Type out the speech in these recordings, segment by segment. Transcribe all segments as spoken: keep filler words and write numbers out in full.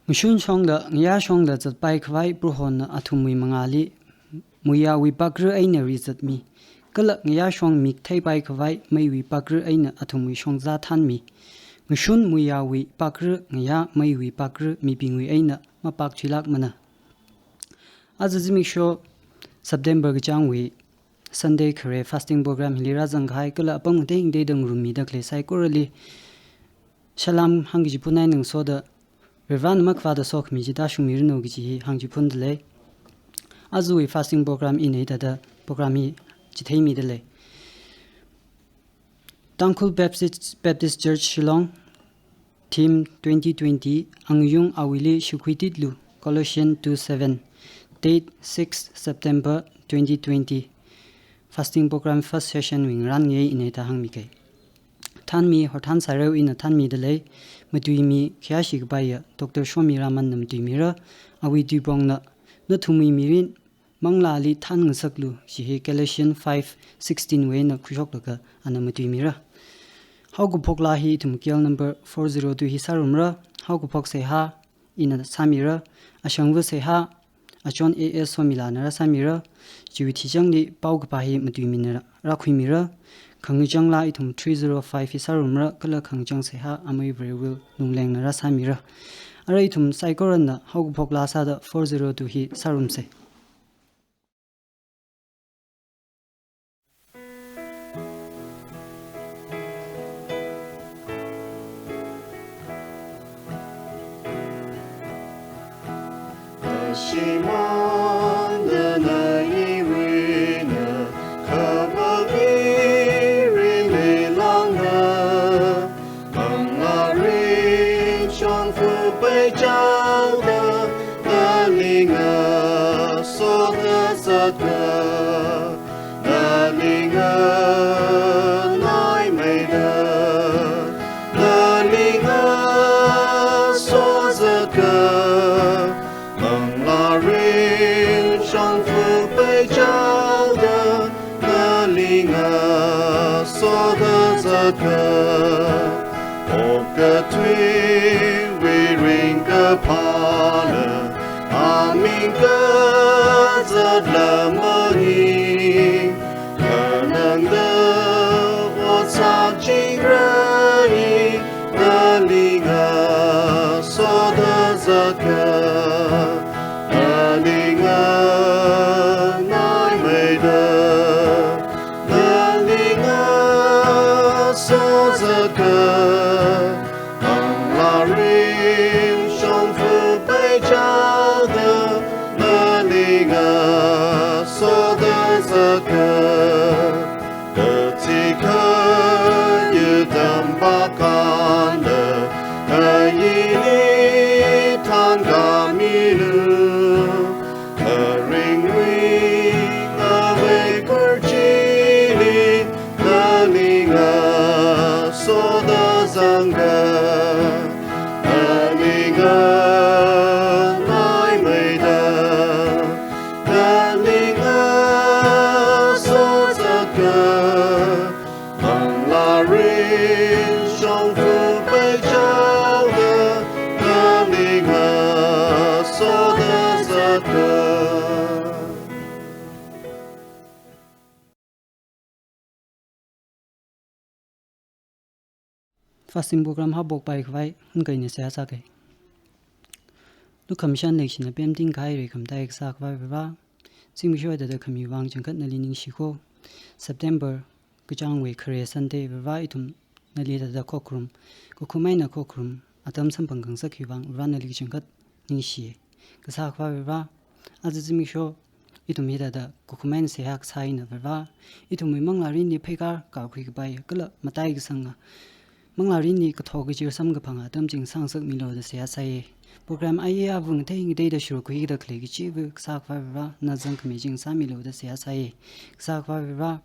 Ngashun shongda, ngayā shongda zatpai khavai Prohona athumwui mangāli muiyāwui pākra eina rizatmi. Kala ngayā shong mik theipai khavai meiwui pākra eina athumwui shongzā thānmi. Ngashun muiyāwui pākra, ngayā meiwui pākra mibingwui eina mapākthuilākmana. Aja zimiksho September kachāngwui Sunday khare fasting program hili rāzangkahai kala apam ngatei ngateida ngarummida khalei saikorali salam hāngkachiphun eina ngasoda, Varivarana makhavāta sokhami chi tāshungmiranu kaji hi hāngchiphunda lei. Ajawui fasting program ina hithāda program hi chitheimida lei. Tangkhul Baptist, Baptist Church Shillong, theme twenty twenty, Angayung Awuili shikhuititlu, Colossians two seven, date six September twenty twenty. Fasting program first session wui ngarān ngayei ina hithā hāngmikei. Thānmi Horthan Saireo ina thānmida lei, matuimi khayāshi kapaiya Doctor Shomi Ramanna matuimira, awui tuipongna, nathumwui mirin manglāli thānngasaklu, chi hi Galatians five sixteen wui eina khuishoklaga ana matuimira. Haokaphok laa hi ithum K L number four zero two hi sārumra, haokaphok seihā ina sāmira, ashangva seihā, Achon A S Somilana rāsāmira, chiwui thichangli paokaphā hi matuimina rā, rākhuimira, khangachang laa ithum three zero five hi sārumra, kala khangachang seihā amei Varewui Lunglengna rāsāmira. Ara ithum saikorana haokaphok laa sāda four zero two hi sārumsei. Shimānda na iwui eina khavā mirin leilāngna, manglārin shongfa peichaoda, nalinga soda zatka, nalinga naimeida, nalinga so zatka, manglārin shongfa peichaoda, nalinga soda zatka, okathuiwui ringkaphāla, aming kazatla maning, khanangda otsak chingra hi, nalinga soda zatka, nalinga naimeida, nalinga so zatka, manglārin shongfa peichaoda, nalinga soda zatka, kachi khayā tampa kanda, kayili thangkha milu, kharingwui ngavei khur chili, nalinga soda zangka, nalinga naimeida, nalinga so zatka, manglārin shongfa peichaoda, nalinga soda zatka. Fasting program haophokpai khavai hunkaina seihā sākei. Lukhamashan leishina pemting kahai reikhamataiya kasā Akhava Varivara, zimiksho hithāda khami vang changkhat nali ningshiko. September kachāngwui khare Sunday Varivara, ithum nali hithāda khokharum, kakhum eina khokharum atam samphang khangasak hi vang Varivara nali kachangkhat ningshi. Kasā Akhava Varivara, aja zimiksho ithum hithāda kakhum eina seihā kasā eina Varivara, ithumwui manglārinli pheikar kakhui kapai kala mataikasanga manglārinli kathok kachir samkaphanga atam ching sāngasakmilu da seihā sāya. Program aya avung thei ngateida shurkhuida khalei kachiva kasā Akhava Varivara, na zangkhami ching sāmilu da seihā sāya. Kasā Akhava Varivara,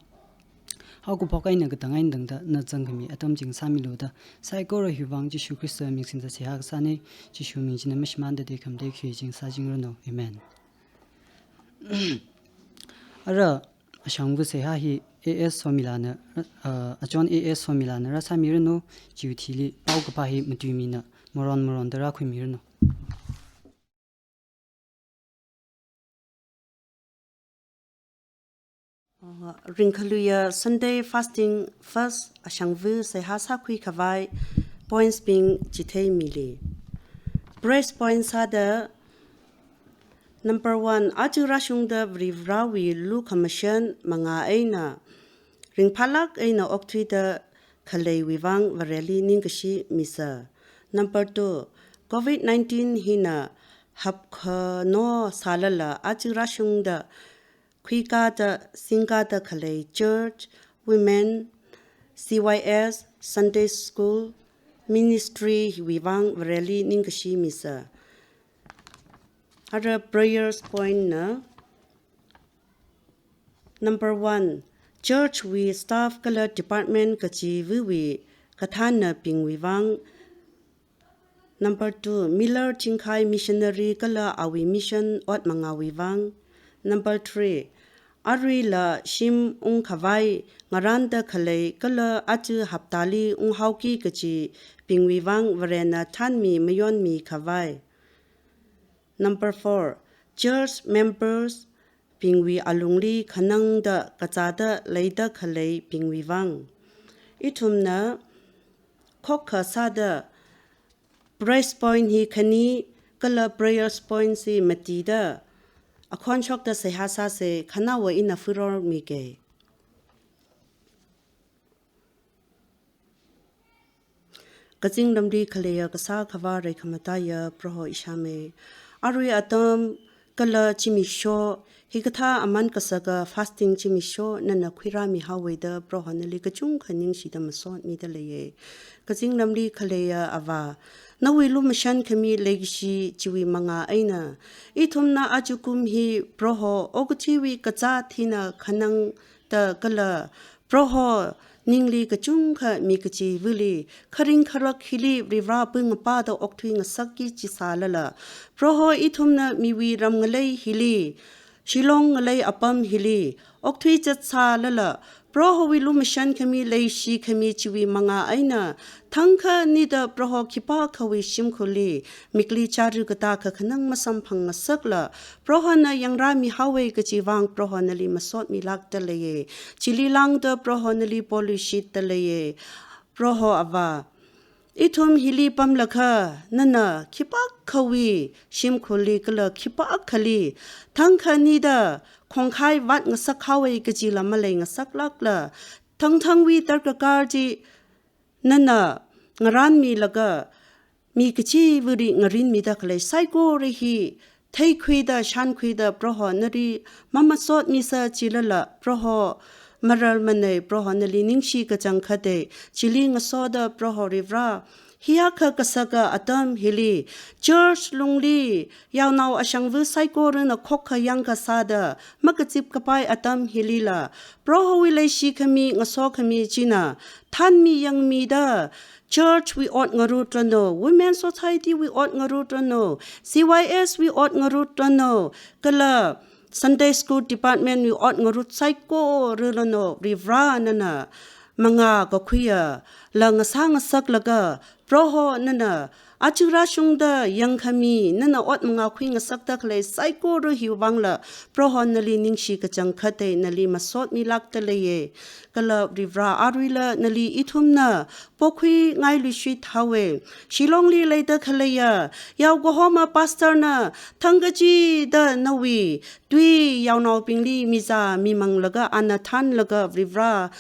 haokaphok eina katang eina tangda na zangkhami atam ching sāmilu da, saikora hi vang Jishu Khrista ming singda seihā kasāna, Jishu ming china mashimānda tekhamatei khui ching sāchingranu. Amen. Ara ashangva seihā hi A S Somilana, uh, Achon A S Somilana rāsāmiranu, chiwui thili paokaphā hi matuimina maron maronda rākhuimiranu. Ringkaluiya Sunday fasting first ashangvu seihā sākhui khavai points bing chitheimili. Praise point sāda, number one, aja rāshungda Varivarāwui lukhamashan mangā eina ringphālāk eina okthuida khaleiwui vang Vareli ningkashi misa. Number two, covid nineteen hina hapkhano sālala aja rāshungda khuikāda, singkāda khalei church, women, C Y S, Sunday school, ministry hiwui vang Vareli ningkashi misa. Ara prayers point na, number one, church wui staff kala department kachiva̱wui kathānabingwui vang. Number two, Miller Chingkhai missionary kala awui mission ot mangāwui vang. Number three, aruila shim ungkhavai ngaranda khalei kala aja haptali unghaoki kachibingwui vang Varena thanmi mayonmi khavai. Number four, church members bingwui alungli khanangda kazāda leida khaleibingwui vang. Ithumna khokkha sāda praise point hi khani kala prayers point hi matida akhon shokda seihā sāsa, khanaowa ina furormige. Kazingramli khaleiya kasā khavā reikhamataiya Proho ishāmei. Arui atam kala zimiksho, hikathā aman kasaka fasting zimiksho nana khuirāmihaowa da Proho nali kachungkha ningshida masotmida leiye. Kazingramli khaleiya Avā, nawui lumashan khami leikashi chiwui mangā eina ithumna ajakum hi Proho okathuiwui kazāt hina khanangda kala Proho ningli kachungkha mi kachiva̱li, kharing kharak hili Varivarā pungapāda okthui ngasakki chi sālala, Proho ithumna miwui ram ngalei hili, Shillong ngalei apam hili okthui chat sālala, Prohowui lumashan khami leishi khami chiwui mangā eina thangkhanida Proho khipākhawui shimkhurli mikli chara katā kakhanang masamphang ngasakla, Prohona yangrāmihaowa kachi vang Proho nali masotmilākda leiye. Chili lāngda Proho nali poluishitda leiye. Proho Avā, ithum hili pamlakha nana khipākhawui shimkhurli kala khipākhali thangkhanida khongkhai vātngasakhaowa kachila malei ngasaklākla, thangthangwui darkakar chi nana ngaranmilaga, mi kachiva̱li ngarinmida khalei saikora hi theikhuida, shānkhuida, Proho nali mamasotmisa chilala, Proho marar manei, Proho nali ningshi kachangkhatei, chili ngasoda Proho Varivarā, hiyākha kasaka atam hili, church lungli, yaonao ashangva̱ saikorana khokkha yangkha sāda makazip kapai atam hilila, Prohowui leishi khami, ngaso khami china thanmi yangmida, church wui ot ngarut ranu, women society wui ot ngarut ranu, C Y S wui ot ngarut ranu, kala Sunday school department wui ot ngarut saikora ranu, Varivarā nana mangā kakhuiya la ngasā ngasaklaga, Proho nana aja rāshungda yangkhami, nana ot mangākhui ngasakda khalei saikora hiwui vangla, Proho nali ningshi kachangkhatei, nali masotmilākda leiye. Kala Varivarā, aruila nali ithumna pokhui ngailuishithaowe. Shillongli leida khaleiya yaokahoma pastor na thangkachida nawui tui yaonaobingli mizā mimanglaga ana thanlaga Varivarā,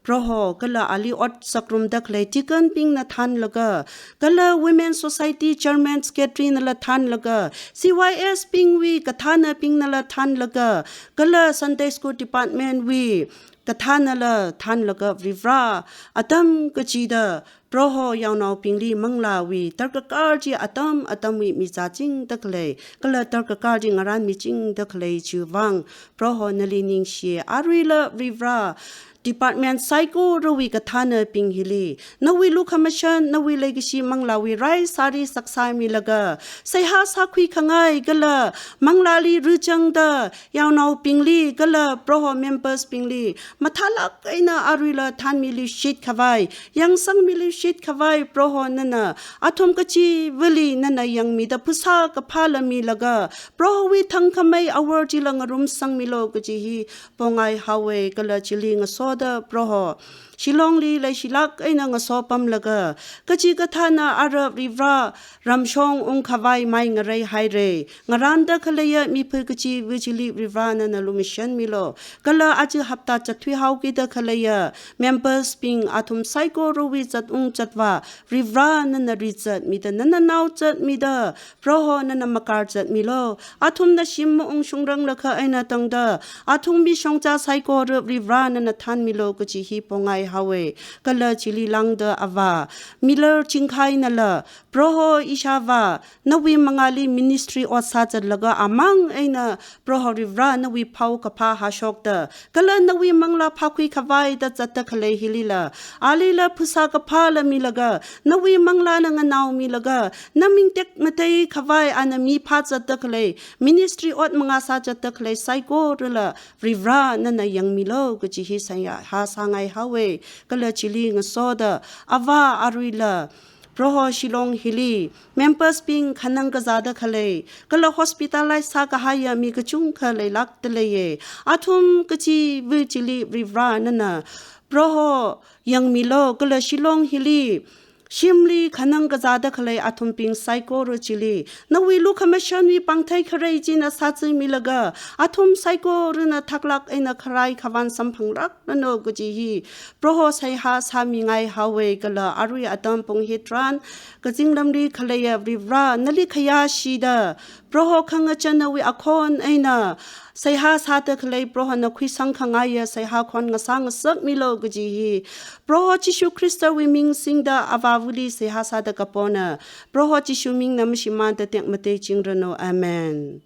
Proho, kala ali ot sāngarumda khalei deacon bingna thanlaga, kala Women Society Chairman Secretary nala thanlaga, C Y S bingwui kathānabingnala thanlaga, kala Sunday School Department wui kathānala thanlaga Varivarā, atam kachida Proho yaonaobingli manglāwui darkakar chi atam atamwui mizāchingda khalei, kala darkakar chi ngaranmichingda khalei chiwui vang, Proho nali ningshi, aruila Varivarā, department saikorawui kathānabing hili, nawui lukhamashan, nawui leikashi manglāwui rai sāri saksāmilaga, seihā sākhui khangai kala manglāli ruchangda yaonaobingli kala Proho members bingli mathālāk eina aruila thanmiluishit khavai, yangsangmiluishit khavai Proho nana athum kachivali nana yangmida phasā kaphāla milaga, Prohowui thangkhamei awor chila ngarumsangmilu kaji hi pongai haowe. Kala chili ngasoda Proho Shillongli leishilāk eina ngasopamlaga, kachikathāna ara Varivara ramshong ungkhavai mai ngarei haire. Ngaranda khaleiya mipha kachiva chili Varivara nana lumashanmilu. Kala aja hapta zatthui haokida khaleiya members bing athum saikorawui zatung zatvā Varivara nana rizatmida, nana naozatmida, Proho nana makārzatmilu. Athumna shim maungshungranglakha eina tangda, athumwui shongza saikora Varivara nana thanmilu kaji hi pongai haowe. Kala chili lāngda Avā Miller Chingkhainala, Proho ishāvā, nawui mangāli ministry ot sāzatlaga amang eina Proho Varivara nawui phao kaphā hāshokta, kala nawui manglā phākhui khavaida zatta khalei hilila, alila phasā kaphāla milaga, nawui manglāna nganaomilaga, naming tekmatei khavai ana miphāzatta khalei, ministry ot mangā sāzatta khalei saikorala Varivara nana yangmilu kaji hi seihā sāngai haowe. Kala chili ngasoda Avā aruila Proho Shillong hili members bing khanang kazāda khalei, kala hospitalize sākahaiya mi kachungkha leilākda leiye. Athum kachiva chili Varivara nana Proho yangmilu, kala Shillong hili shimli khanang kazāda khalei athumbing saikora chili nawui lukhamashanwui pāngthei kharei china sāzimilaga, athum saikorana thaklāk eina kharai khavān samphanglāk ranu kaji hi Proho seihā sāmingai haowe. Kala arui atam pung hitharan kazingramli khaleiya Varivara nali khayāshida, Proho khangachannawui akhon eina seihā sāda khalei Prohona khuisang khangaiya seihā khon ngasā ngasakmilu kaji hi Proho Jishu Khristawui ming singda Avāvali seihā sāda kapona. Proho Jishu mingna mashimānda tekmatei chingranu. Amen.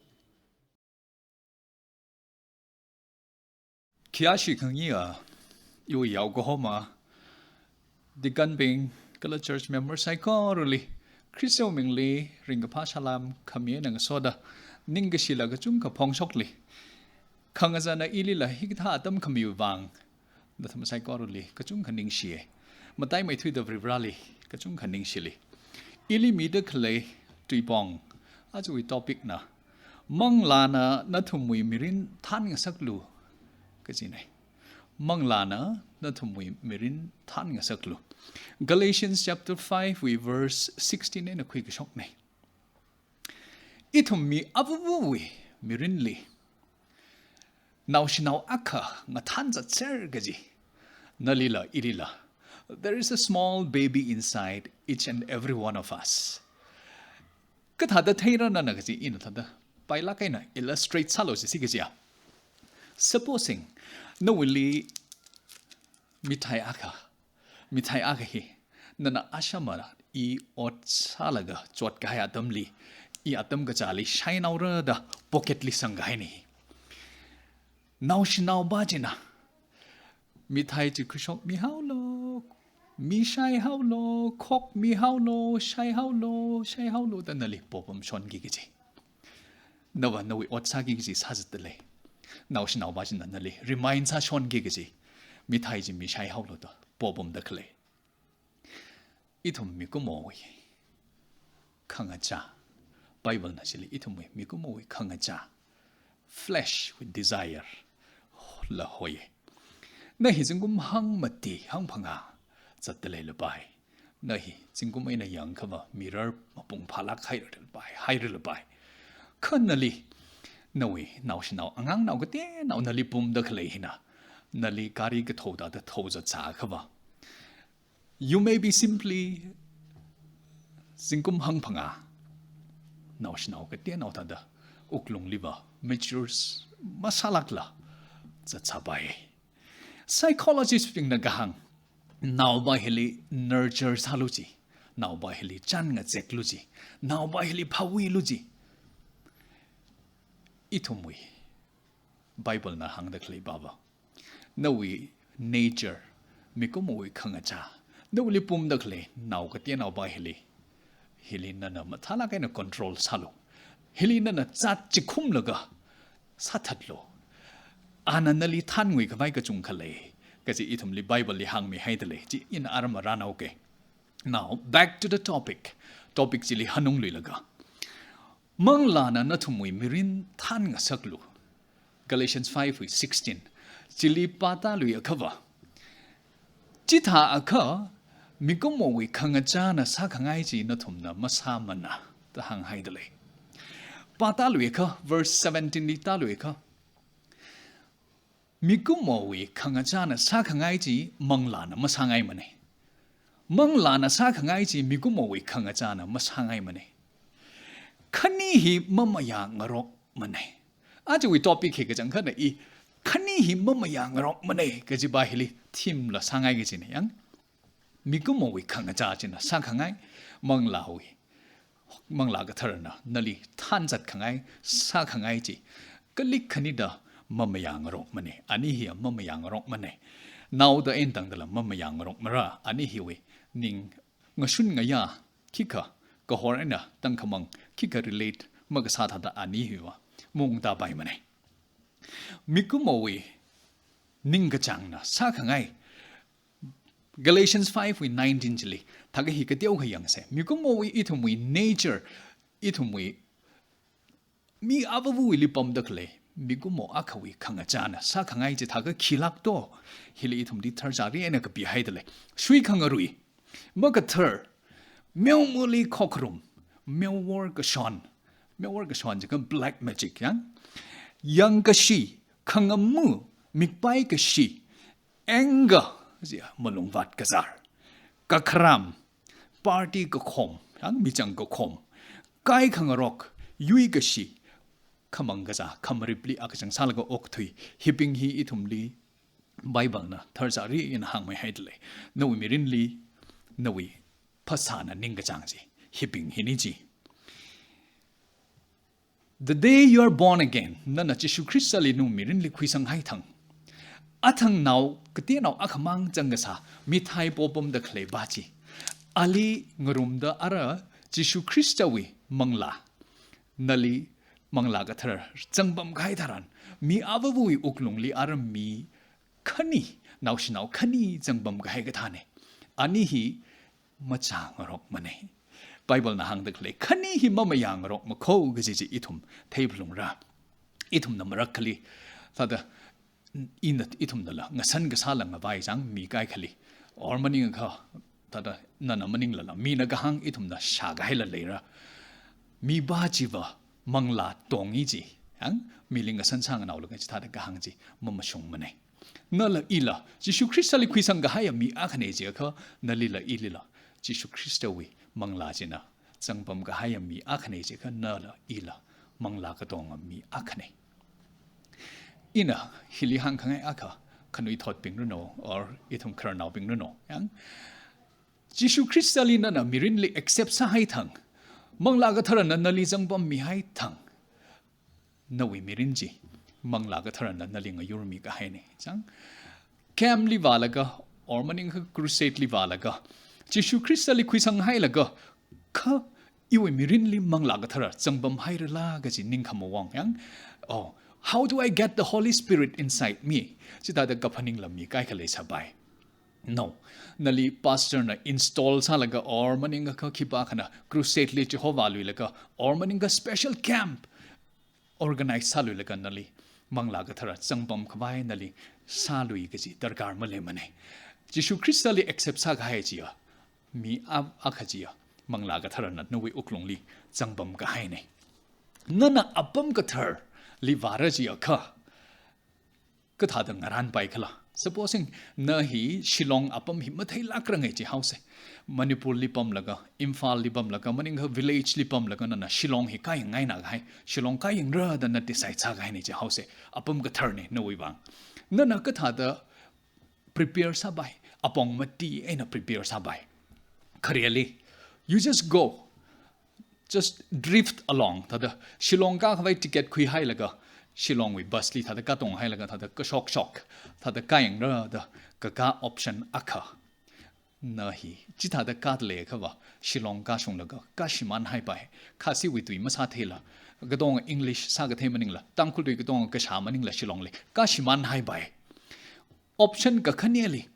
Khayāshi khangayi a, iwui yaokahoma, deacon bing, kala church member saikorali, Khristawui mingli ringkaphā salām khami eina ngasoda, ningkashila kachungkha phongshokli. Khangazana ilila hikathā atam khamiwui vang, nathum saikorali kachungkha ningshiye. Mataimeithuida Varivarali kachungkha ningshili. Ili mida khalei tuipong, ajawui topic na, Manglāna nathumwui mirin thānngasaklu kajine. Manglāna nathumwui mirin thānngasaklu. Galatians chapter five wui verse sixteen eina khuikashokne. Ithum mi avuvawui mirinli naoshinao akha ngathānzatser kaji, nalila ilila, there is a small baby inside each and every one of us. Kathāda theira nana kaji ina thāda pailāk eina illustrate sālu jisi kajiya. Supposing nawuili mithai akha, mithai akha hi nana ashamana i ot sālaga chotkahai atamli, i atam kachāli shainaora da pocket li sangkahaine. Naoshinaova china mithai chi khuishokmihaolu, mishaihaolu, khokmihaolu, shaihaolu, shaihaolu da nali popamshonki kaji. Nava nawui ot sāki kaji sāzatda lei. Naoshinaova china nali remind sāshonki kaji. Mithai chi mishaihaolu da popamda khalei. Ithum mikumowui khangachā. Bible na chili ithumwui mikumowui khangachā, flesh with desire la hoiye. Na hi zingkum hangmati hangphangā zatda leilapai. Na hi zingkum eina yangkhava mirror mapung phālāk hairalapai, hairalapai. Kha nali, nawui naoshinao, angangnao kateonao nali pumda khalei hina, nali gari kathao thāda thaozatsākhava, you may be simply zingkum hangphangā naoshinao kateonao thāda wuklungliva mature masālākla zatsāpai. Psychologist bingna kahāng, naova hili nurture sālu ji, naova hili chān ngazeklu ji, naova hili phawilu ji. Ithumwui Bible na hāngda khalei baba, nawui nature, mikumowui khangachā, nawuili pamda khalei nao kateonao pa hili, hili nana mathālāk eina control sālu. Hili nana zat chikhumlaga sāthatlu. Ana nali thānngui khavai kachungkha lei, kaji ithumli Bible li hāngmihaida lei. Chi ina arama rānaoke. Now, back to the topic. Topic chili hanungluilaga, manglāna nathumwui mirin thānngasaklu. Galatians five wui sixteen. Chili pātāluiakhava, chithākha mikumowui khangachāna sākhangai chi nathumna masāmana da hānghaida lei. Pātāluiakha, verse seventeen li tāluiakha, mikumowui khangachāna sākhangai chi manglāna masāngaimanei. Manglāna sākhangai chi mikumowui khangachāna masāngaimanei. Khani hi mamayāngarokmanei. Ajawui topic hi kachangkhana i, khani hi mamayāngarokmanei kaji pa hili theme la sāngai kajinei, yang. Mikumowui khangachā china sākhangai, manglāwui, Manglā Katharana nali thānzatkhangai, sākhangai chi kalik khanida mamayāngarokmanei. Ani hiya mamayāngarokmanei. Naoda eina tangdala mamayāngarokmara. Ani hiwui ning ngashun ngayā khikha, kahor eina tangkhamang khikha relate makasā thāda ani hiva maungtāpaimanei. Mikumowui ningkachāngna sākhangai. Galatians five wui nineteen chili thākha hi kateokha yangse. Mikumowui, ithumwui nature, ithumwui mi avāvawuili pamda khalei mikumo akhawui khangachāna sākhangai chi thākha khilāk to. Hili ithumli tharchari eina kapihaida lei. Suikhangarui, makathar, meomali khokharum, meowar kashon, meowar kashon jiakha black magic, yang. Yangkashi, khangamu, mikpai kashi, anger, jiya malungvāt kazār, kakharam, party kakhom, yang, michang kakhom, kaikhangarok, yuikashi, khamang kazā, khamaripli akachang sālaga okthui, hibing hi ithumli Bible na tharchari eina hāngmihaida lei. Nawui mirinli, nawui phasāna ningkachāng chi hibing hina chi. The day you are born again, nana Jishu Khristali nawui mirinli khuisanghai thang, athang nao kateonao akhamang zangkasā mithai popamda khalei pa chi, ali ngarumda ara Jishu Khristawui manglā, nali Manglā Kathara zangpamkahai tharan, mi avāvawui wuklungli ara mi khani, naoshinao khani zangpamkahai kathānei. Ani hi machāngarokmanei. Bible na hāngda khalei khani hi mamayāngarokmakho kaji chi ithum theiphalungra. Ithumna marakhali thāda, ina ithumnala ngasan kasāla ngavai chang mi kaikhali, or maningakha thāda nana maninglala mina kahāng ithumna shākahaila leira. Mi pa chiva manglā tongi chi, yang, mili ngasan sānganaolaga chithāda kahāng chi mamashungmanei. Nala ila Jishu Khristali khuisangkahaiya mi akhanei jiakha, nalila ilila Jishu Khristawui manglā china zangpamkahaiya mi akhanei jiakha, nala ila manglā katonga mi akhanei. Ina hili hāngkhangai akha, khanuithotbing ranu, or ithum khararnaobing ranu, yang, Jishu Khristali nana mirinli accept sāhai thang, Manglā Katharana nali zangpammihai thang, nawui mirin chi Manglā Katharana nali ngayurmikahainei. Chang, camp li vālaga, or maningakha crusade li vālaga, Jishu Khristali khuisanghailaga, kha iwui mirinli Manglā Kathara zangpamhairala kaji ningkhamawong, yang. Oh, how do I get the Holy Spirit inside me? Chithāda kaphaningla mi kaikha leisāpai. No. Nali pastor na install sālaga, or maningakha khipākhana crusade li chihovāluilaga, or maningakha special camp organize sāluilaga nali Manglā Kathara zangpamkhavai nali sālui kaji darkar maleimanei. Jishu Khristali accept sākahai chiya, mi a, akha chiya, Manglā Katharana nawui wuklungli zangpamkahainei. Nana apam katharli vāra jiakha, kathāda ngaranpai khala? Supposing na hi Shillong apam hi matheilākrangai jihaose. Manipur li pamlaga, Imphal li pamlaga, maningakha village li pamlaga, nana Shillong hi kāyangngaina kahai, Shillong kāyangra da na decide sākahainei jihaose. Apam katharnei nawui vang. Nana kathāda prepare sāpai? Apong mati eina prepare sāpai. Khareli, you just go. Just drift along. Thāda Shillong kākhavai ticket khuihailaga, Shillong wui bus li thāda katong hailaga thāda kashokshok, thāda kayangra da kakā option akha. Na hi, chithāda kāda leiakhava, Shillong kashunglaga, kashimān haipai, Khasiwui tui masātheila, katonga English sākathei maningla, Tangkhul tui katonga kashā maningla Shillong li, kashimān haipai. Option kakhaneli,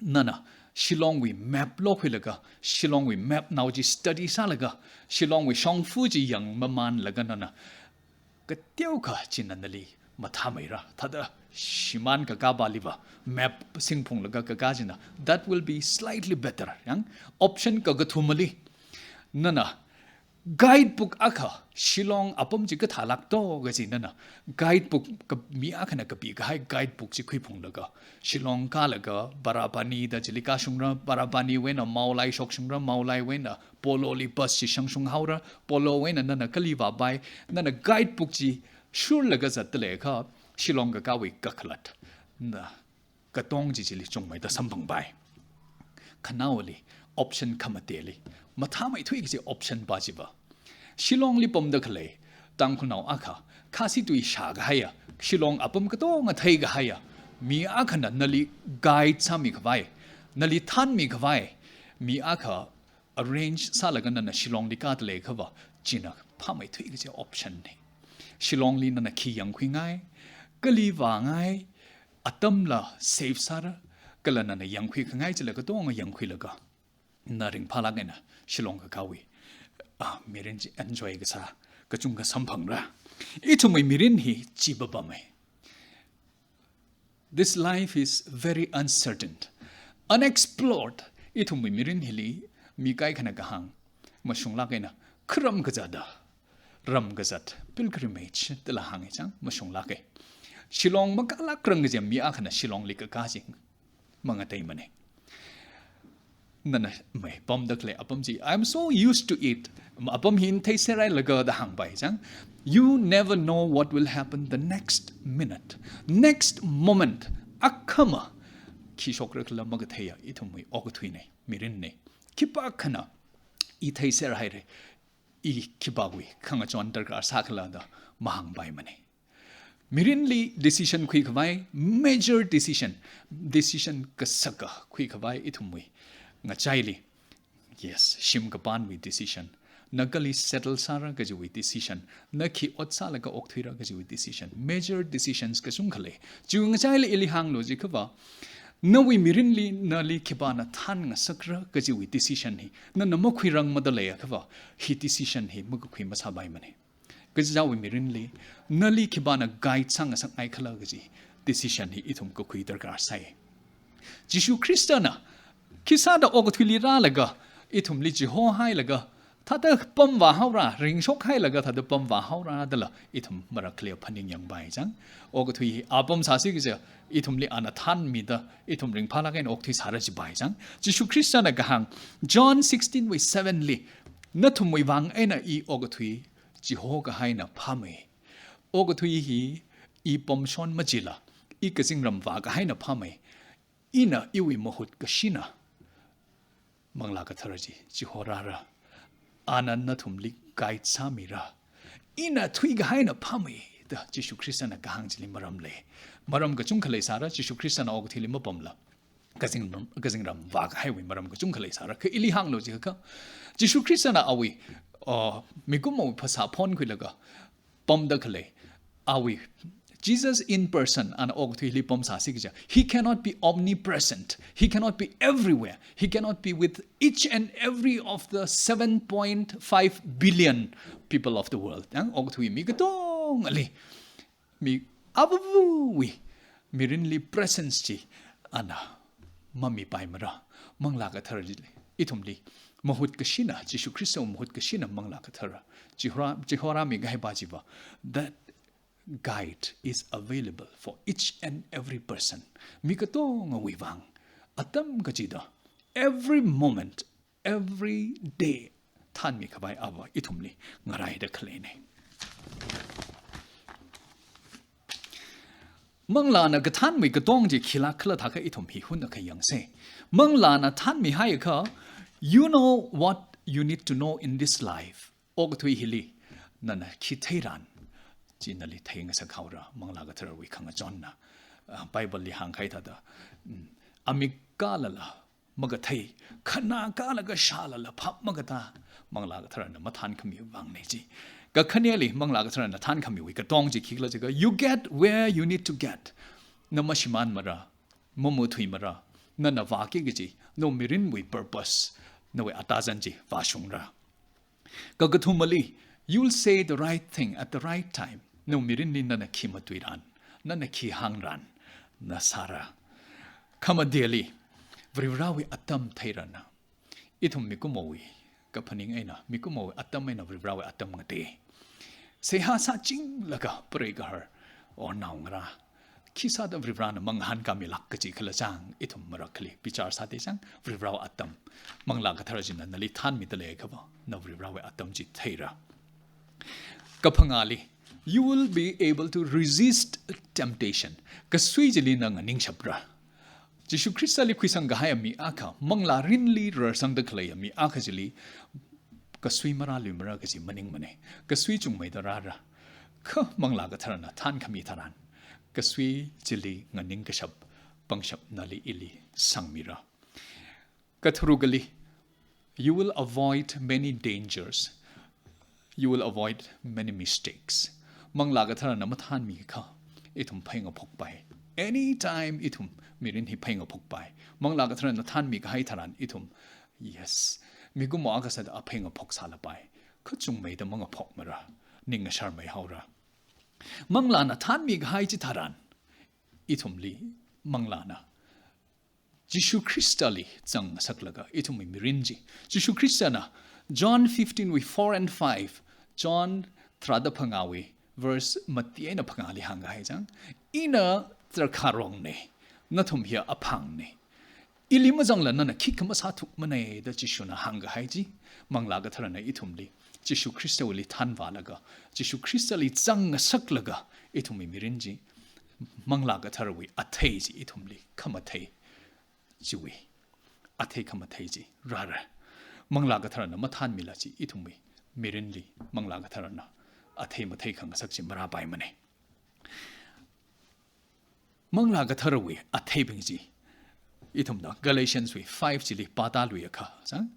nana, Shillong wui map lokhuilaga, Shillong wui map nao chi study sālaga, Shillong wui shongfa chi yangmamānlaga nana, kateokha china nali mathāmeira. Thāda shimān kakāpaliva, map singphunglaga kakā china, that will be slightly better. Yang, option kakathumali, nana, guidebook akha, Shillong apam chi kathālāk to kaji nana, guidebook ka, mi akhana kapikahai guidebook chi khuiphunglaga, Shillong kālaga, Barabani da chili kashungra, Barabani wui eina Mawlai shokshungra, Mawlai wui eina Polo li bus chi shangshung haora, Polo wui eina nana kali vāpai, nana guidebook chi shurlaga zatda leiakha, Shillong kakāwui kakhalat, na, katong chi chili chungmeida samphangpai. Khanaoli, option khamateli, mathāmeithui kaji option pa chiva, Shillong li pamda khalei Tangkhulnao akha, Khasi tui shākahaiya, Shillong apam katonga theikahaiya, mi akhana nali guide sāmikhavai, nali thānmikhavai, mi akha arrange sālaga nana Shillong li kāda leiakhava, china phāmeithui kaji option na. Shillong li nana khi yangkhuingai, kali vāngai, atamla safe sāra, kala nana yangkhuikhangai chila katonga yangkhuilaga, na ringphālāk eina Shillong kakāwui, ah, mirin chi enjoy kasā kachungkha samphangra. Ithumwui mirin hi chi papamei. This life is very uncertain, unexplored. Ithumwui mirin hili mi kaikhana kahāng, mashunglāk eina kharam kazata, ram kazat, pilgrimage dala hānga chang, mashunglāka. Shillong makālākrang kaji mi akhana Shillong li kakā chi mangateimana. Nana mai pamda khalei apam chi, I'm so used to it. Apam hi ina theiserhailaga da hāngpai chang. You never know what will happen the next minute, next moment. Akhama khi shokra khala makatheiya ithumwui okathuina, mirinna. Khipākhana i theiserhaira, i khipāwui khangachon darkar sākhala da mahāngpaimana. Mirinli decision khuikhavai, major decision, decision kasaka khuikhavai ithumwui ngachaili. Yes, shim kapānwui decision, na kali settle sāra kajiwui decision, na khi ot sālaga okthuira kajiwui decision, major decisions kachungkha lei. Chiwui ngachaili ili hānglu jiakhava, nawui mirinli nali khipāna thānngasakra kajiwui decision hi nana makhuirangmada leiakhava, hi decision hi makakhui masāpaimana. Kachichāwui mirinli, nali khipāna guide sāngasakngai khala kaji decision hi ithum kakhui darkar sai. Jishu Khristana khisāda okathuili rālaga, ithumli chihohailaga, thāda pamvāhaora, ringshokhailaga thāda pamvāhaora dala ithum marakkhali phaningyangpai chang. Okathui hi apam sāsi kaja, ithumli ana thānmida, ithum ringphālāk eina okthui sāra jipai chang. Jishu Khristana kahāng, John sixteen wui seven li, nathumwui vang eina i okathui chihokahaina phāmei. Okathui hi i pamshon machila, i kazingram vākahaina phāmei. Ina iwui mahut kashina Manglā Kathara chi chihorāra. Ana nathumli guide sāmira. Ina thuikahaina phāmei da Jishu Khristana kahāng chili maram lei. Maram kachungkha leisāra, Jishu Khristana okathuili mapamla kazing, kazingram vākahaiwui maram kachungkha leisāra. Kha ili hānglu jiakha, Jishu Khristana awui, uh, mikumowui phasā phonkhuilaga pamda khalei, awui, Jesus in person, ana okathuili pamsāsi kaja, he cannot be omnipresent. He cannot be everywhere. He cannot be with each and every of the seven point five billion people of the world. Yang okathui mi katongali, mi avāvawui mirinli presence chi ana mamipaimara. Manglā Kathara chili, ithumli mahut kashina, Jishu Khristawui mahut kashina Manglā Kathara chihorā, chihorāmikahaipa chiva, that guide is available for each and every person. Mi katongawui vang, atam kachida, every moment, every day, thānmikhavai Avā ithumli ngaraida khaleina. Manglāna kathānwui katong chi khilāk khala thākha ithum hi hun akha yangsa. Manglāna thānmihaiakha, you know what you need to know in this life. Okathui hili nana khi theiran, Chi nali theingasak haora, Manglā Katharawui khangachonna. Ah, Bible li hāngkahai thāda, mm, amik kālala makathei, khanā kālaga shālala phap makatā, Manglā Katharana mathānkhami vangna chi. Kakhaneli Manglā Katharana thānkhamiwui katong chi khikhala jiakha, you get where you need to get. Na mashimānmara, mamuithuimara, nana vāki kaji, nawui mirinwui purpose, nawui atazan chi vāshungra. Kakathumali, you'll say the right thing at the right time. Nawui mirinli nana khi matuiran, nana khi hāngran, na sāra. Khamateli, Varivarāwui atam theirana. Ithum mikumowui kaphaning eina, mikumowui atam eina Varivarāwui atam ngatei. Seihā sāchinglaga preigaharwui naongarā, khisāda Varivarāna mangahānkāmilāk kaji khala chang, ithum marakhali bichar sāda chang, Varivarāwui atam, Manglā Kathara china nali thānmida leiakhava, na Varivarāwui atam chi theira. Kaphangāli, you will be able to resist temptation. Kasui chili na nganingshapra. Jishu Khristali khuisangkahaiya mi akha, manglā rinli rarsangda khaleiya mi akha chili kasui marāluimara kaji maningmana. Kasui chungmeida rāra. Kha Manglā Katharana thānkhami tharan, kasui chili nganingkashap, pangshap nali ili sangmira. Katharukali, you will avoid many dangers. You will avoid many mistakes. Manglā Katharana mathānmikha, ithum pheingaphokpai. Anytime ithum mirin hi pheingaphokpai. Manglā Katharana thānmikahai tharan ithum, yes, mikumo akha sāda apheingaphok sālapai. Kha chungmeida mangaphokmara, ning ngasharmei haora. Manglāna thānmikahai chitharan, ithumli Manglāna Jishu Khristali zangngasaklaga ithumwui mirin chi. Jishu Khristana John fifteen wui four and five, John tharāda phangāwui verse mati eina phangāli hāngkahai chang, ina drakhārongna, nathum hiya aphangna. Ili mazangla nana khikha masāthukmana da Jishuna hāngkahai chi, Manglā Katharana ithumli Jishu Khristawuili thānvālaga, Jishu Khristali zangngasaklaga, ithumwui mirin chi, Manglā Katharawui athei chi ithumli khamathei chiwui, athei khamathei chi rāra. Manglā Katharana mathānmila chi ithumwui mirinli Manglā Katharana athei mathei khangasak chi marāpaimana. Manglā Katharawui atheibing chi ithumna Galatians wui five chili pātāluiakha, sang?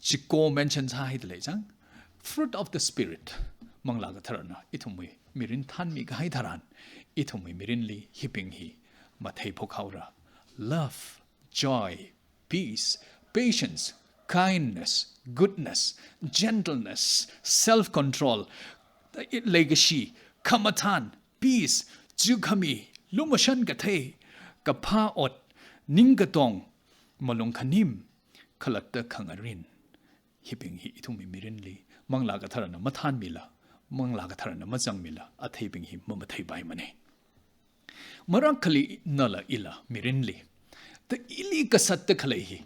Chiko mention sāhaida lei chang. Fruit of the Spirit. Manglā Katharana ithumwui mirin thānmikahai tharan, ithumwui mirinli hibing hi matheiphok haora. Love, joy, peace, patience, kindness, goodness, gentleness, self-control. Leikashi, khamathān, peace, chukhami, lumashan kathei, kaphā ot, ningkatong, malung khanim, khalatta khangarin. Hibing hi ithumwui mirinli Manglā Katharana mathānmila, Manglā Katharana mazangmila, atheibing hi mamatheipaimana. Marakhali nala ila mirinli, ta ili kasatta khalei hi,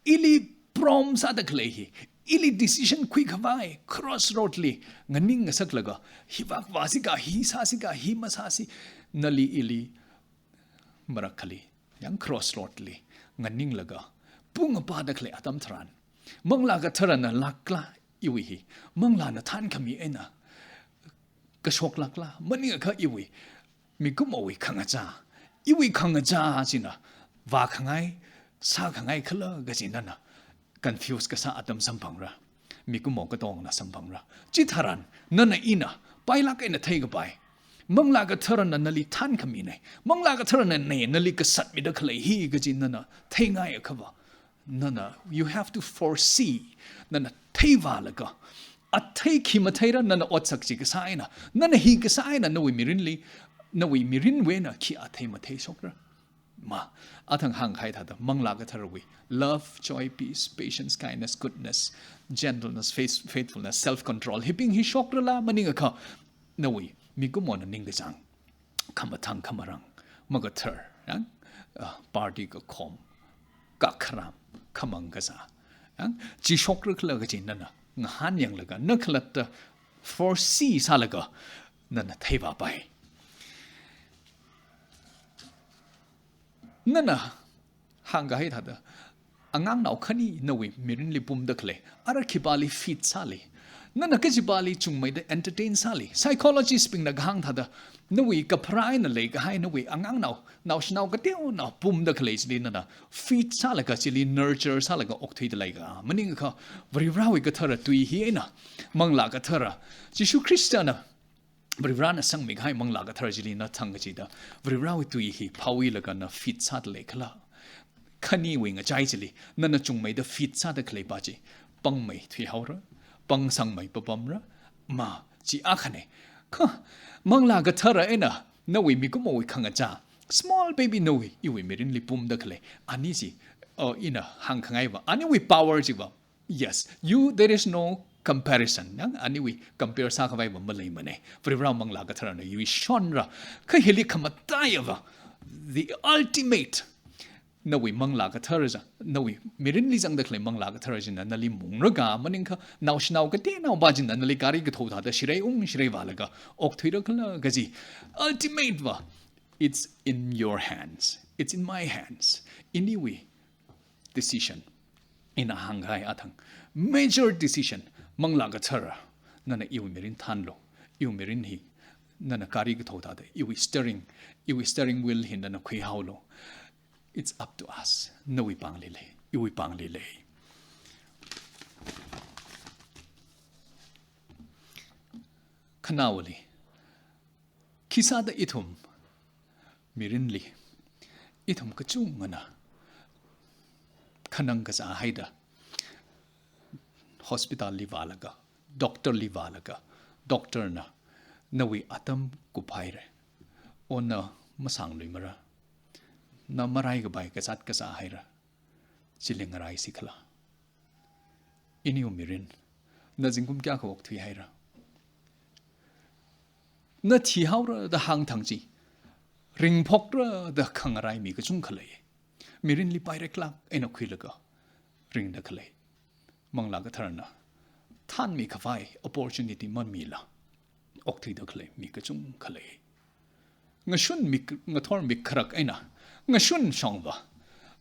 ili prom sāda khalei hi, ili decision khuikhavai crossroad li nganingngasaklaga, hivāk vāsi ka, hi sāsi ka, hi masāsi, nali ili marakhali, yang crossroad li nganinglaga, pung apāda khalei atam tharan, Manglā Katharana lākla iwui hi, Manglāna thānkhami eina kashoklākla, maningakha iwui mikumowui khangachā, iwui khangachā china vākhangai, sākhangai khala kaji nana confuse kasā atam samphangra. Mikumo katongna samphangra. Chitharan, nana ina pailāk eina theikapai, Manglā Katharana nali thānkhamina, Manglā Katharana nali kasatmida khalei hi kaji nana theingaiakhava, nana, you have to foresee, nana theivālaga, athei khi matheira, nana otsak chi kasā eina, nana hi kasā eina, nawui mirinli, nawui mirinwui eina khi athei matheishokra. Ma, athang hāngkahai thāda, Manglā Katharawui love, joy, peace, patience, kindness, goodness, gentleness, faith-, faithfulness, self-control, hibing hi shokrala, maningakha nawui mikumona ningkachāng, khamathāng khamarāng, makathar, yang, ah, party kakhom, kakharam, khamang kazā, yang, chi shokrakhala kaji nana ngahānyanglaga, na khalatta foresee sālaga, nana theivāpai. Nana hāngkahai thāda, angangnao khani nawui mirinli pumda khalei, ara khipāli fit sāli, Nana kachipāli chungmeida entertain sāli. Psychologist bingna kahāng thāda, nawui kapharā eina leikahai nawui angangnao, naoshinao kateonao pumda khalei chili nana feed sālaga chili nurture sālaga okthuida leika. Maningakha Varivarawui kathara tui hi eina Manglā Kathara, Jishu Khristana Varivarana sangmikahai Manglā Kathara chili na thang kachida, Varivarawui tui hi phāwilaga na feed sāda leikhala. Khaniwui ngachai chili nana chungmeida feed sāda khaleipa chi pāngmei thuihaora, pāngsangmei papamra, ma chi akhane. Kha Manglā Kathara eina nawui mikumowui khangachā, small baby nawui, iwui mirinli pumda khalei ani chi, uh, ina hāngkhangaiva, aniwui power chiva, yes, you, there is no comparison. Yang aniwui compare sākhavaiva maleimanei. Varivara Manglā Katharana yuishonra. Kha hili khamataiya va, the ultimate, nawui Manglā Kathara chi, nawui mirinli zangda khalei Manglā Kathara china nali mungraga, maningakha naoshinao kateonaopa china nali gari kathao thāda shirei ung shirei vālaga okthuira khala kaji. Ultimate va, it's in your hands. It's in my hands. Iniwui decision. Ina hāngkahai athang major decision, Manglā Kathara, nana iwui mirin thanlu, iwui mirin hi nana gari kathao thāda, iwui steering, iwui steering wheel hi nana khuihaolu. It's up to us. Nawui pāngli lei, iwui pāngli lei. Khanaowali, khisāda ithum mirinli, ithum kachungana khanang kazā haida hospital li vālaga, doctor li vālaga, doctor na, nawui atam kuphaira, o na masāngluimara, na marai kapai kazāt kazā haira, chili ngaraisi khala. Iniwui mirin, na zingkum kayākha okthui haira. Na thihaora da hāngthang chi, ringphokra da khangarai mi kachungkha lei. Mirinli paireklāk eina khuilaga ringda khalei. Manglā Katharana thanmi khavai opportunity mamila okthuida khalei mi kachungkha lei. Ngashun mik, ngathor mik kharak eina, ngashun shongva,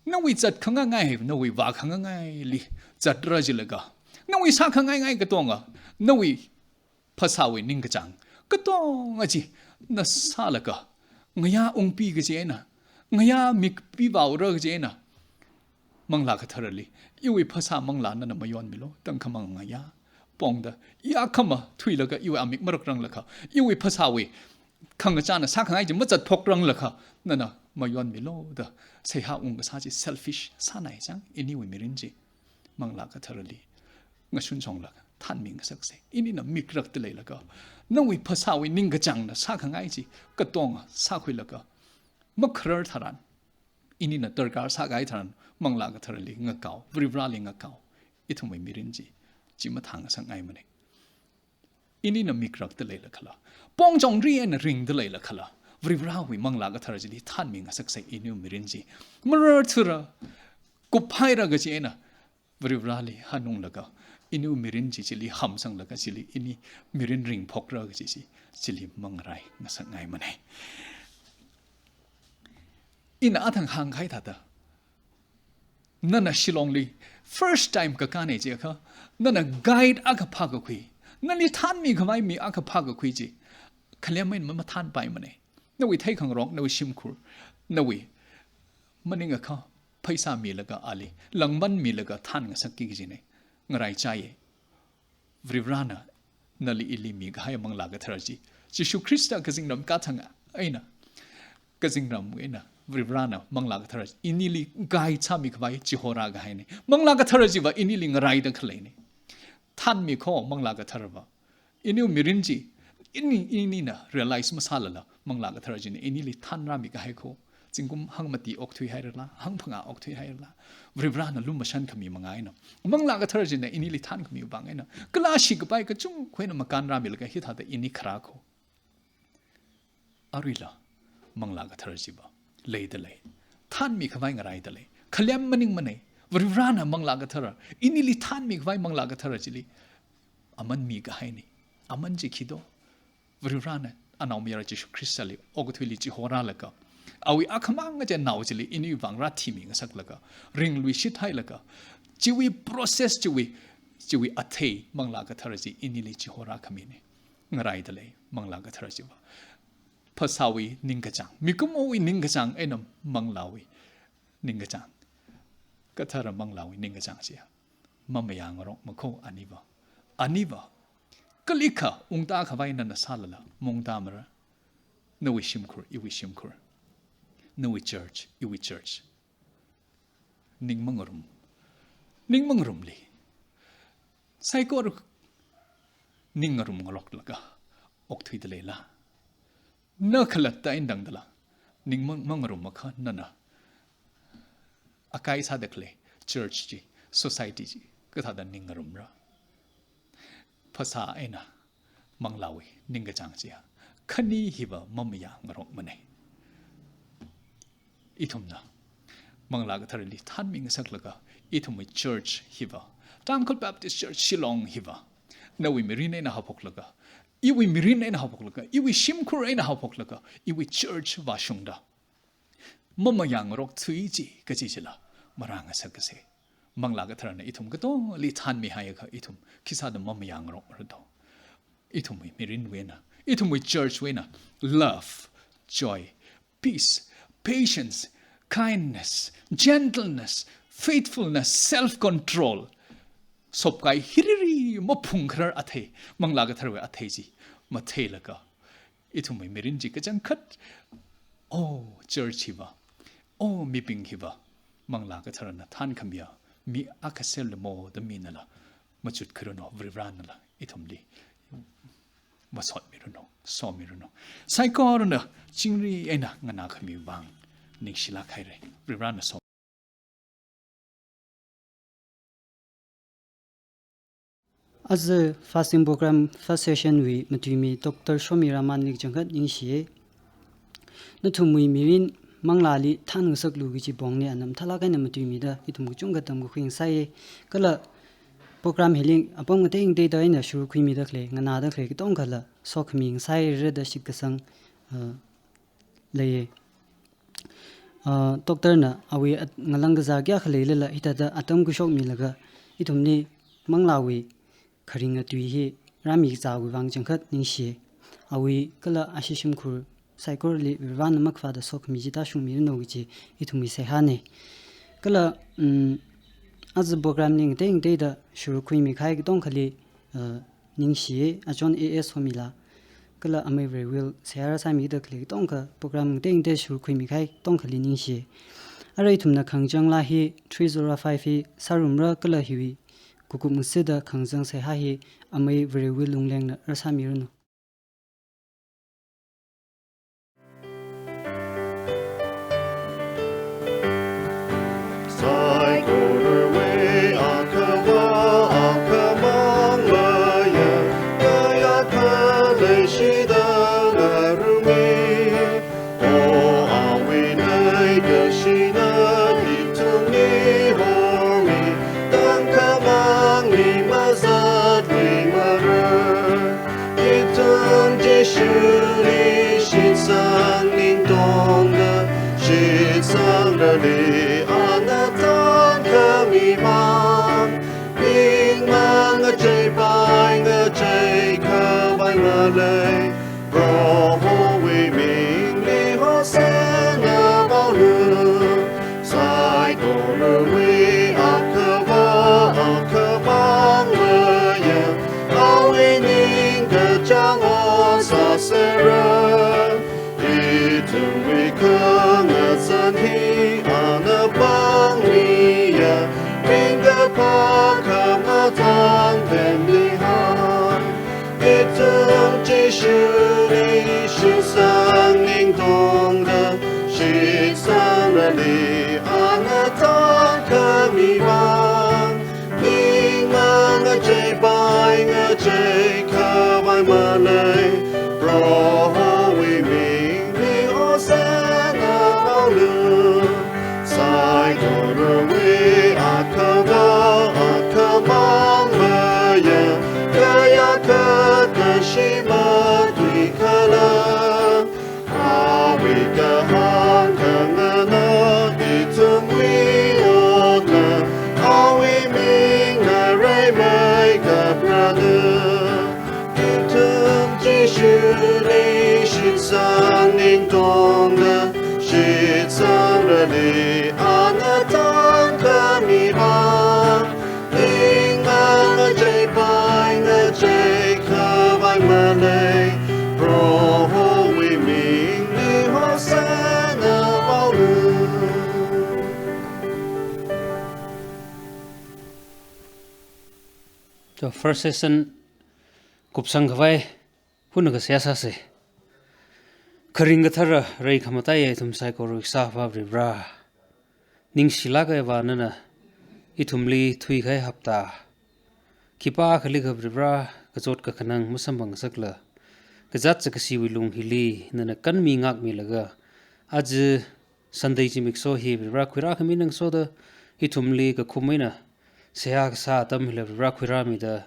nawui zatkhangai ngai, nawui vākhangai ngaili zatra jilaga, nawui sākhangai ngai katonga, nawui phasāwui ningkachāng katonga chi na sālaga, ngayā ungpi kaji eina, ngayā mikpi vāura kaji eina, Manglā Katharali, iwui phasā manglā nana mayonmilu, tangkhamang ngayā pongda, i akhama thuilaga, iwui amik marakranglakha, iwui phasāwui khangachāna sākhangai chi mazatphokranglakha, nana mayonmilu da seihā ung kasā chi selfish sānai chang. Iniwui mirin chi Manglā Katharali ngashun shonglaga thanmi ngasaksei. Inina mikrakta leilaga, nawui phasāwui ningkachāngna sākhangai chi katonga sākhuilaga, makharar tharan, inina darkar sākahai tharan, Manglā Katharali ngakao, Varivarali ngakao, ithumwui mirin chi, chi mathāngasakngaimanei. Inina mikrakta leilakhala, pongchongri eina ringda leilakhala, Varivarawui Manglā Kathara chili thanmi ngasaksei. Iniwui mirin chi mararthura, kuphaira kaji eina, Varivarali hanunglaga, iniwui mirin chi chili hamsanglaga, chili ini mirin ringphokra kaji chi, chili mangarai ngasakngaimanei. Ina athang hāngkahai thāda, nana Shillongli first time kakānei jiakha, nana guide akha phākakhui, nali thanmi khavai mi akha phākakhui chi, khalem eina mamathanpaimanei. Nawui theikhangarok, nawui shimkhur, nawui maningakha pheisā milaga ali, langman milaga thanngasakki kajinei. Ngaraichāye. Varivarana nali ili mikahai Manglā Kathara chi, Jishu Khrista kazingram kathang eina, kazingram eina, Varivarana Manglā Kathara chi inili guide sāmi khavai chihorā kahainei. Manglā Kathara chiva inili ngaraida khaleinei. Thanmi kho Manglā Katharava. Iniwui mirin chi, ini, inina realize masālala, Manglā Kathara china inili thanrāmi kahai kho, zingkum hangmati okthui hairala, hangphangā okthui hairala, Varivarana lumashan khami manga eina, Manglā Kathara china inili thankhami vang eina, kala shikapai kachungkha eina makānrāmilaga hithāda ini kharā kho. Aruila, Manglā Kathara chiva leida lei. Thanmi khavai ngaraida lei. Khalem maningmanei. Varivarana Manglā Kathara, inili thanmi khavai Manglā Kathara chili aman mikahainei. Aman chi khi do? Varivarana anaomayara Jishu Khristali okathuili chihorālaga, awui akhamang kaji nao chili iniwui vang rāthimi ngasaklaga, ringluishit hailaga, chiwui process chiwui Chiwui athei Manglā Kathara chi inili chihorākhamine. Ngaraidalei Manglā Kathara chiva. Phasāwui ningkachāng, mikumowui ningkachāng eina Manglāwui ningkachāng, Kathara Manglāwui ningkachāng chiya mamayāngarokma kho aniva. Aniva, kalikha ungtākhavai nana sālala maungtāmara. Nawui shimkhur, iwui shimkhur. Nawui church, iwui church. Ning mangarum. Ning mangarumli saikora ning ngarumngaroklaga okthuidaleila? Na khalatta eina tangdala ning mang-, mangarumakha nana akai sāda khalei church chi, society chi kathāda ning ngarumra? Phasā eina Manglāwui ningkachāng chiya khani hiva mamayāngarokmane. Ithumna Manglā Katharali thanmingasaklaga, ithumwui church hiva, Tangkhul Baptist Church Shillong hiva, nawui mirin eina haophoklaga, iwui mirin eina haophoklaga, iwui shimkhur eina haophoklaga, iwui church vāshungda mamayāngarok thuichi kachi chila marāngasakkase. Manglā Katharana ithum katongali thanmihaiakha ithum khisāda mamayāngarokra do? Ithumwui mirinwui eina, ithumwui church wui eina love, joy, peace, patience, kindness, gentleness, faithfulness, self-control, sopkai hiriri maphungkharar athei, Manglā Katharawui athei chi matheilaga, ithumwui mirin chi kachangkhat, oh, church hiva, oh, mibing hiva, Manglā Katharana thankhamiya mi akha serlamo da minala machut kharano, Varivaranala ithumli masotmirano, somirano. Saikorana chingri eina nganākhami vang ningshilāk haire. Varivarana so- Aja fasting program first session wui matuimi Doctor Shomi Ramanli kachangkhat ningshiye. Nathumwui mirin Manglāli thanngasaklu kachi pongne, ana mathālāk eina matuimida ithum kachungkha tamkakhui ngasāye. Kala program hili apam ngatei ngateida eina shurkhuimida khalei, nganāda khalei katongkhala sokhami ngasāhaira da shitkasang, uh, leiye. Uh, Doctor na awui at-, ngalang kazā kayākha leilala hithāda atam khuishokmilaga ithumli Manglāwui kharinga tui hi rāmikazāwui vang kachangkhat ningshiye. Awui kala ashi shimkhur saikorali Varivarana makhafada sokhami chi tāshungmiranu kachi ithumwui seihāne. Kala, um, aja programli ngatei ngateida shurkhuimikahai katongkhali, uh, ningshiye, Achon A S Homila kala amei Varewui seihā rāsāmida khalei katongkha, program ngatei ngateida shurkhuimikahai katongkhali ningshiye. Arui ithumna khangachāng laa hi three zero five hi sārumra kala hiwui kukup ngasida khangachāng seihā hi amei Varewui Lunglengna rāsāmiranu. Saikorawui akhava akhamang maya, kayākha leishida ngarummi. O awui leikashina ithumli hormi, tangkhamang mi mazatmimara. Ithum Jishuli shitsang ningtongda, shitsangrali ana thankhami vang, ningmang ngacheipai ngacheikhavai malei, Prohowui mingli Hosanna vaolu. Saikorawui akhava akhamang maya, awui ningkachāng ot sāsera. Ithumwui khangazan hi ana pāngmiya, ringkaphā khamatang pemlihai. Ithum Jishuli shitsang ningtongda, shitsangrali ana thankhami vang, ningmang ngacheipai ngacheikhavai malei, Prohowui mingli Hosanna vaolu. Saikorawui akhava akhamang maya, kayākha kashi matuikhala. Awui kahāng khanganā ithumwui otla, awui mingna reimei. First session kupsang khavai, hunakha seihā sāsa. Kharing kathara rai khamataiya ithum saikora Ikshāvā Varivara, ningshilāka Avā nana ithumli thuikahai hapta khipākhali kha Varivara, kachot kakhanang masamphang ngasakla, kazāt chakasiwui lung hili nana kanmi ngākmilaga, aja Sunday zimiksho hi Varivara khuirākhami ngasoda, ithumli kakhum eina seihā kasā atam hila Varivara khuirāmida,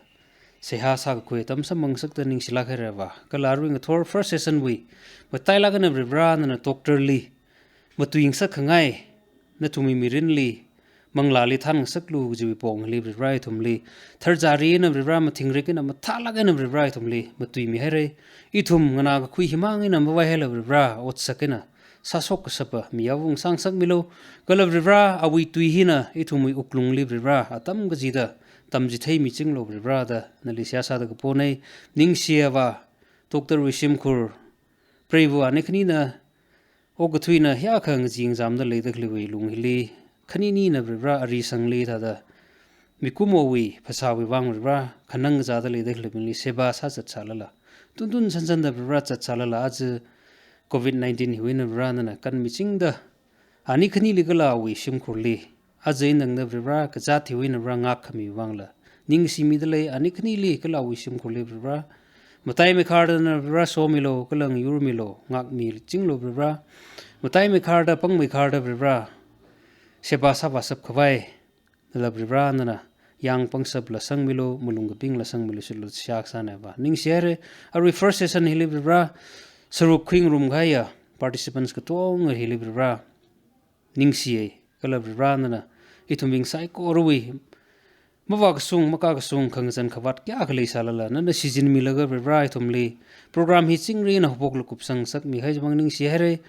seihā sākakhui atam samphang ngasakta ningshilāk haira Avā. Kala arui ngathor first session wui matailāk eina Varivara nana doctor li matuingasak khangai, nathumwui mirinli manglāli thānngasaklu kajiwui pongli Varivara ithumli tharchari eina Varivara, mathingrik eina mathālāk eina Varivara ithumli matuimihaira. Ithum nganākakhui himang eina mavaihaila Varivara, otsak eina sāshok kashapa mi yāvung sāngasakmilu. Kala Varivara, awui tui hina ithumwui wuklungli Varivara atam kachida tamchitheimichinglu Varivara da nali seihā sāda kapona. Ningshi Avā, doctor wui shimkhur, preiva ani khanina okathuina hiyākha ngazing zamda leida khaleewui lung hili, khaninina Varivara arisangli thāda mikumowui phasāwui vang Varivara khanang kazāda leida khaleebingli seba sāzat sālala, tuntun sansanda Varivara zat sālala, aja covid nineteen hiwui eina Varivara nana kanmichingda, ani khanili kala awui shimkhurli, aja eina tangda Varivara kazāt hiwui eina Varivara ngākkhami vangla ningshimida lei. Ani khanili kala awui shimkhurli Varivara, mataimei kharda nana Varivara somilu, kala ngayurmilu, ngākmichinglu Varivara. Mataimei kharda, pangmei kharda Varivara, seba sāvāshap khavai nala Varivara nana yāng pangshapla sangmilu, malung kapingla sangmilu shitlu seihā kasāna Avā. Ningshi haira, arui first session hili Varivara saruk khuingarum kahaiya participants katonga hili Varivara ningshiya. Kala Varivara nana ithumbing saikorawui mavākashung makakashung khangazan khavāt kayākha leisālala, nana shichinmilaga Varivara ithumli program hi chingri eina haophokla kupsang ngasakmihai chiwui vang ningshi haira.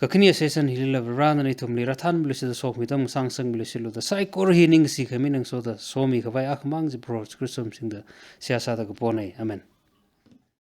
Kakhane session hilila Varivara nana ithumli rāthanmilu shitda, sokhami atam sāngasakmilu shitlu da, saikora hi ningshikhami ngasoda somi khavai akhamang chi Proho Jishu Khrista mingda seihā sāda kapona. Amen.